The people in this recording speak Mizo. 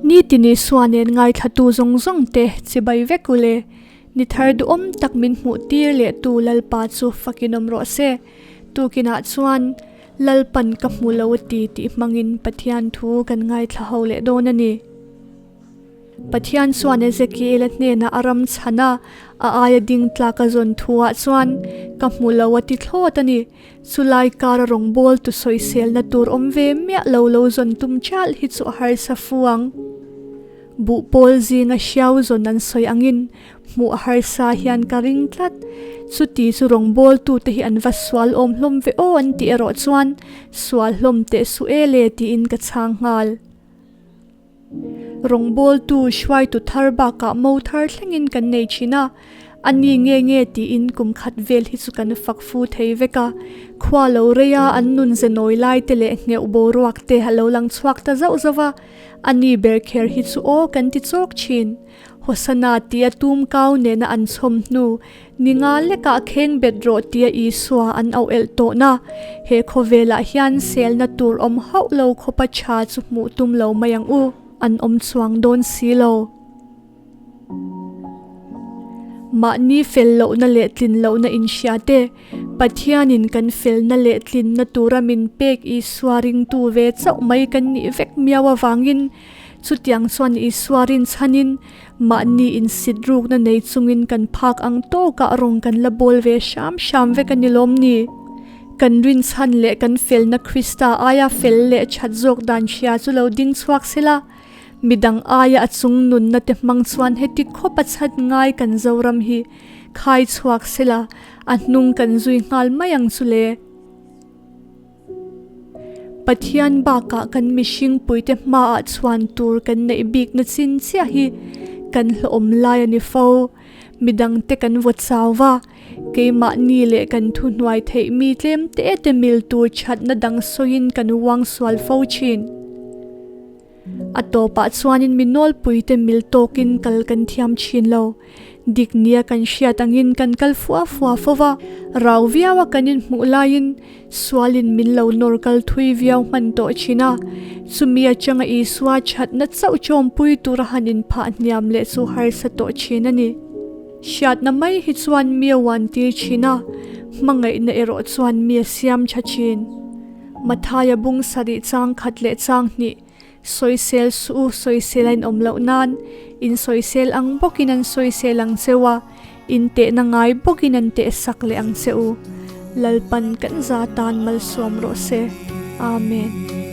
Nitin Isua nen ngaithlatu zawng zawng te chibai vek u le. Ni thar duhawm tak min hmuh tir leh tu Lalpa chu fakin awm rawh se. Tukinah chuan Lalpan ka hmu lo a ti tih hmangin Pathian thu kan ngaithla ho leh dawn a ni. Pathian chuan Ezekiel-a hnenah a ram chhan a, a aia ding tlak a zawn thuah chuan, Ka hmu lo a ti thlawt a ni. Chulai kara rawngbâwl tu sawiselna tur awm ve miah lo lo zawn tum chial hi chu a harsa fu ang. Buh pawl zinga hriau zawn an sawi angin hmuh a harsa hian ka ring tlat. Chuti chu rawngbâwltute hi an va sual awm hlawm ve aw an tih erawh chuan sual hlawm teh suh e le tiin ka chhang nghal. Rawngbawltu hruaitu thar bakah mo thar thlengin kan nei thin a, a ni nge nge tiin kum khat vel hi chu kan fak fu thei vek a. Khua lo reia an nun ze nawi lai te leh ngheuh boruak te a lo lang chhuak ta zauh zauh a, a ni ber kher hi chu aw kan ti chawk thin. Hosana tia tum kau nena an chhawm hnu ni nga lekah kheng bet rawh tia Isua an auh elh tawhna he khawvelah hian selna tur awm hauh lo khawpa tha chu hmuh tum lo mai ang u, an awm chuang dawn si lo. Mahni fel lohna leh tlin lohna inhria te, Pathianin kan felna leh tlinna tura min pek Isua ringtu ve chauh mai kan nih vek miau avangin, Chutiang chuan Isua rinchhanin mahni insit rukna nei chungin kan phak ang tawkah rawng kan la bawl ve hram hram vek a ni lawm ni? Kan rinchhan leh kan felna Krista aia fel leh that zawk dan hria chu lo ding chhuak sela, midang aia a chung nunna te hmang chuan heti khawp a chhat ngai kan Zoram hi khai chhuak sela, a hnung kan zui nghal mai ang chu le. Pathian bakah kan mihring puite hmaah chhuan tur kan neih bikna chin chiah hi kan hlawhawm lai a ni fo. Midangte kan vaw chau va, keimahni leh kan thuhnuai theih mi tlem te te mil tur thatna dang sawiin kan uang sual fo thin. A tawpah chuanin mi nawlpuite mil tawkin kal kan thiam thin lo. Dik nia kan hriat angin kan kal fua fua fo va, rau viaua kan inhmuh laiin sualin min lo nawr kal thui viau hman tawh thin a. Chumi atanga Isua thatna chauh chawmpui tura han inphah hniam leh chu harsa tawh thin a ni. Hriatna mai hi chuan mi a uantir thin a, hmangaihna erawh chuan mi a siam tha thin. Mathaia bung sarih chang khat leh chang hnih, Sawisel suh u, sawisel a inawm loh nan, in sawisel ang bawkin an sawisel ang che u a, in tehna ngai bawkin an teh sak leh ang che u. Lalpan kan za tan malsawm rawh se. Amen.